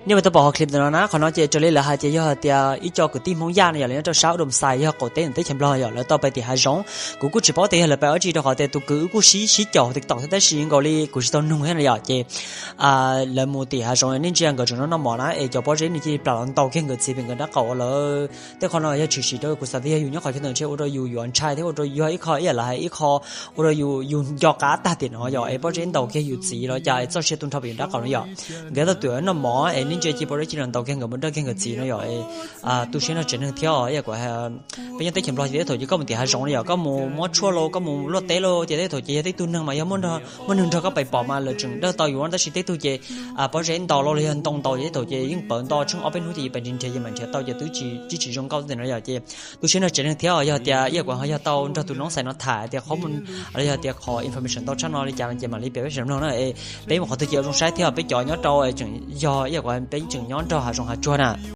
Nej puas tau pom qhov clip ntawm no na? Qhov no ces raws li lawv hais tias yog tias ib co kwv tij Hmoob Yaj no yom, lawv nyob rau sab Doo Xais, yog qaum teb ntawm teb chaws Nplog yom, lawv tau pib tiv hav zoov. Kuv kuj tsis paub tias yog lawv pib ua dab tsi rau qhov tias tus kwv wb kuj sib sib caum hauv TikTok thiab tab sis nkaus li kuv tsis tau nug thiab no yom. Ces lawv mus tim hav zoov, nej ntsia nkawd tseem noj noj mov na, es cov pob zeb nws cia li plam los ntaus kiag nkawd txiv pem nkawd nraub qaum lawm. Tej qhov no yog tshwm sim rau kuv xav tias yog yus nyob qhov chaw ntawd ntshe ua rau yus yuav ntshai thiab ua rau yus yog ib qho ib yam li hais ib qho ua rau yus, yus nco qab tag tiam no yom, es pob zeb ntaus kiag yus txiv los cas es txoj sia tu nrho pem yus nraub qaum no yom. Nkawd tau tuaj noj mov es nej ntsia cia pob zeb cia li los ntaus kiag nkawd mus nrauj kiag nkawd txiv no yom. Tu siab nrog tsev neeg thiab os, ib yam li peb nyob teb chaws Nplog ces tej thaum ces koj mus tim hav zoov no yom, koj mus muab tshuaj los koj mus luaj teb los ces tej thaum ces yog tej tug neeg mas yog muaj neeg nrog koj pais pom mas lawv tseem dawj tau yus, tab sis tej tug ces pob zeb ntaus los los yog ntoo ntaus ces tej thaum ces yeej pawv nto tsheej ob peb hnub ces yus pais nrhiav nrhiav yus mam nrhiav tau ces twb tsis, twb tsis zoo nkauj tej no yom. Ces tu siab nrog tsev neeg thiab os, yog tias ib yam kuv ho yog tau nrog tus noob xais no tham tias qhov, los yog tias qhov information ntau tshaj no li cas no ces mam li piav peb sawv daws mloog na. Peb mus qhov twg ces ua zoo saib thiab, peb cov nyob rau tseem yog ib yam kuv peb tseem nyob nrog hav zoov hav tsuag na.